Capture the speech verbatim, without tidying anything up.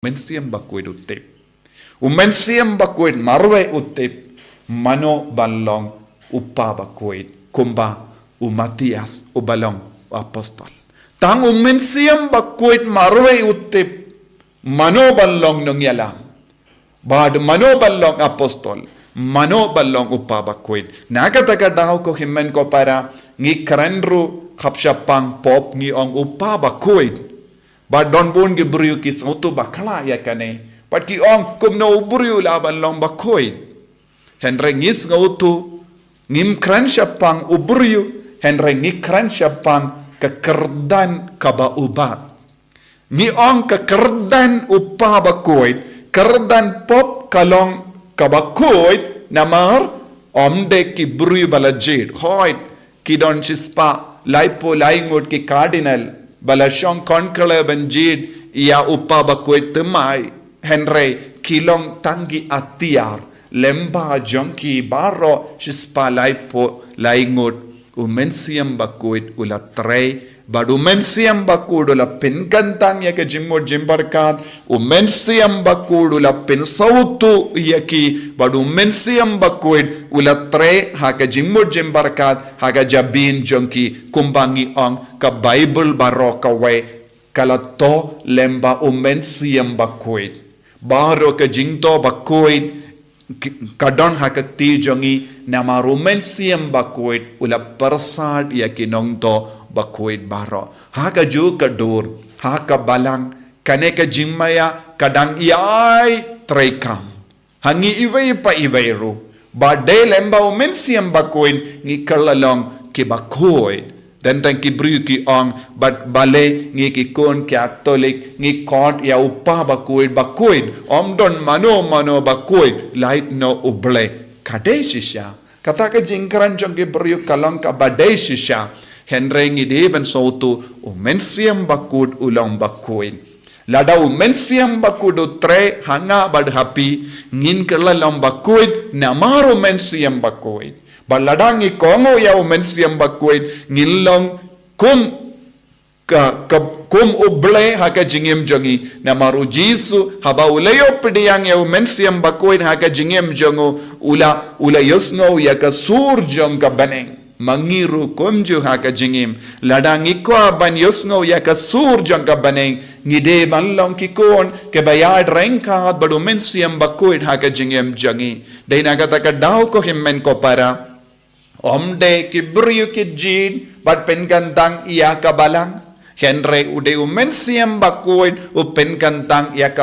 Mynsiem Bakhuid u tip. U Mynsiem Bakhuid marwei u tip mano ban long u Pa Bakhuid, kumba u Matthias uba long u apostol. Tang u Mynsiem Bakhuid marwei u tip mano ban long nongïalam, bad mano ban long apostol, mano ban long u Pa Bakhuid. Na kata ka daw ko hynmen ko para, ngi kren ruh khap shaphang pop ngi ong u Pa Bakhuid. Bad don bun ki briew ki sngewthuh bakla ïa kane, bad ki ong kumno u briew u lah ban long bakhuid. Hynrei ngi sngewthuh, ngim kren shaphang u briew, hynrei ngi kren shaphang ka kyrdan kaba u bat. Ngi ong ka kyrdan u Pa Bakhuid, kyrdan pop ka long kaba khuid, namar ym dei ki briew ba la jied. Hooid, ki don shispah laiphew laingut ki cardinal ba la shong khyndiat ban jied ïa u Pa Bakhuid thymmai, hynrei ki long tang ki atiar. Lyngba jong ki baroh shispah laiphew laingut u Mynsiem Bakhuid u la trei, bad u Mynsiem Bakhuid u la pynkyntang ïa ka jingmut jingpyrkhat, u Mynsiem Bakhuid u la pynsngewthuh ïa ki, bad u Mynsiem Bakhuid u la trei ha ka jingmut jingpyrkhat, ha ka jabieng jong ki. Kumba ngi ong, ka Baibl baroh kawei ka la thoh lyngba u Mynsiem Bakhuid. Baroh ka jingthoh bakhuid k-, ka don ha ka kti jong ngi, namar u Mynsiem Bakhuid u la pyrsad ïa ki nongthoh bakhuid baroh. Ha kajuh ka dur, ha ka balang, kane ka jingmaïa ka dang ïai treikam ha ngi iwei pa iwei ruh. Ba dei lyngba u Mynsiem Bakhuid ngi kylla long ki bakhuid. Tang tang ki briew ki ong, bad balei ngi ki khun Katholik ngi khot ïa u Pa Bakhuid, bakhuid, ym don mano mano bakhuid, lait noh u Blei. Ka dei shisha. Kata ka jingkren jong ki briew ka long kaba dei shisha. Hynrei ngi dei ban sngewthuh, u Mynsiem Bakhuid u long bakhuid. Lada u Mynsiem Bakhuid u trei ha nga bad ha phi, ngin kylla long bakhuid namar u Mynsiem Bakhuid. Bad lada ngi kohnguh ïa u Mynsiem Bakhuid, ngin long kum ka, ka, kum u Blei ha ka jingim jong ngi. Namar u Jisu haba u la ïoh pdiang ïa u Mynsiem Bakhuid ha ka jingim jong u, u la, u la ïohsngew ïa ka sur jong ka bneng. Ma ngi ruh kumjuh ha ka jingim, lada ngi kwah ban ïohsngew ïa ka sur jong ka bneng, ngi dei ban long ki khun kiba ïaid ryngkat bad u Mynsiem Bakhuid ha ka jingim jong ngi. Dei na kata ka daw ko hynmen ko para, ym dei ki briew ki jied bad pynkyntang ïa ka balang, hynrei u dei u Mynsiem Bakhuid u pynkyntang ïa ka